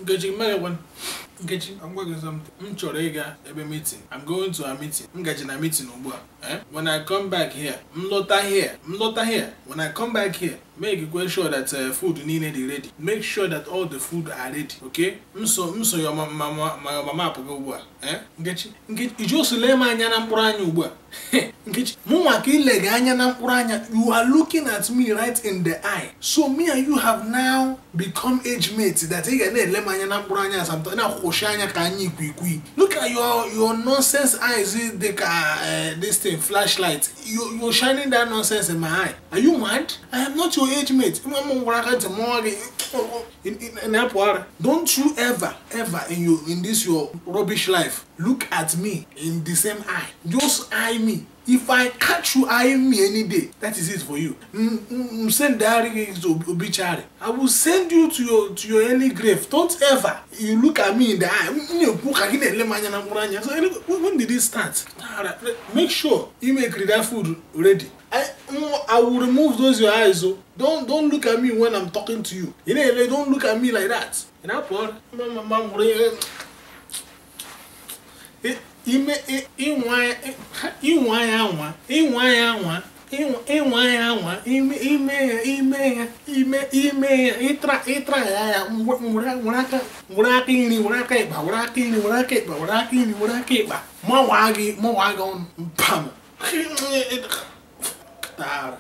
Nkechi, mmeghe Nkechi, I'm gwa gị something. M chọrọ ịga ebe meeting. I'm going to a meeting. M gaji na meeting ugbu a. Eh? When I come back here, m lọta here, m lọta here. When I come back here, make sure that food niile dị ready. Make sure that all the food are ready, okay? M so your mama ma your mama apụgo ugbu a. Eh? Nkechi, Nkechi, iji osu lee m anya na mkpụrụ anya ugbu a. Nkechi, mụnwa ka ilega anya na mkpụrụ anya. You are looking at me right in the eye. So me and you have now become age mates that ị ga na-ele m anya na mkpụrụ anya as I'm na-akwụshi anya ka anya ikwiikwi. Look at your nonsense eyes dị ka this thing flashlight. You're shining that nonsense in my eye. Are you mad? I am not your age mate. Don't you ever ever in this your rubbish life look at me in the same eye. Just eye me. If I catch you eyeing me any day, that is it for you. Send obituary. I will send you to your early grave. Don't ever you look at me in the eye. When did it start? Make sure you make that food ready. I will remove those your eyes. So don't look at me when I'm talking to you. You know, don't look at me like that. Ịtra ya.